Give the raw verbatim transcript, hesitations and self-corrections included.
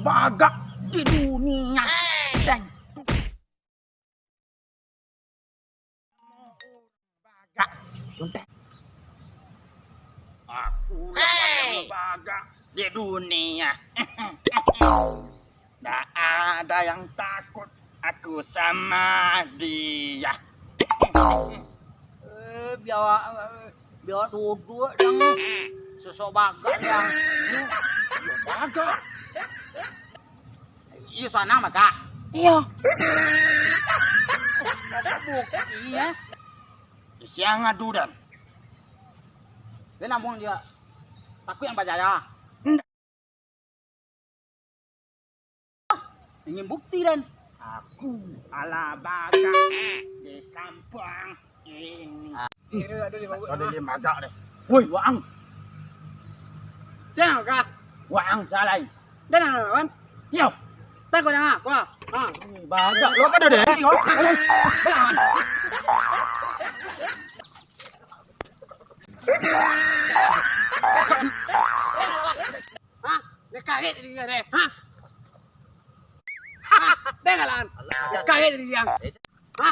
Bagak di dunia. Dang. Bagak. Aku lah paling bagak di dunia. Ndak ada yang takut aku sama dia. Eh, biawak, biawak tuduak dang. Sosok bagak dang. Iyo, bagak. Iyo, sanang bagak. Iyo. Ada bukti, ya. Siang adu dan. Dia namuang dia. Takut yang bajaya. Ingin bukti dan. Aku ala bagak di kampung ini. Ada di bagak deh. Woi, waang. Siapa kah? Waang salai. Dan anak lawan? Yo. Takut dengan aku. Ha. Bagak lo pada deh. Yo. Ha? Dia kaget tadi dia deh. Ha? Ha? Dengar lah. Dia kaget tadi dia. Ha?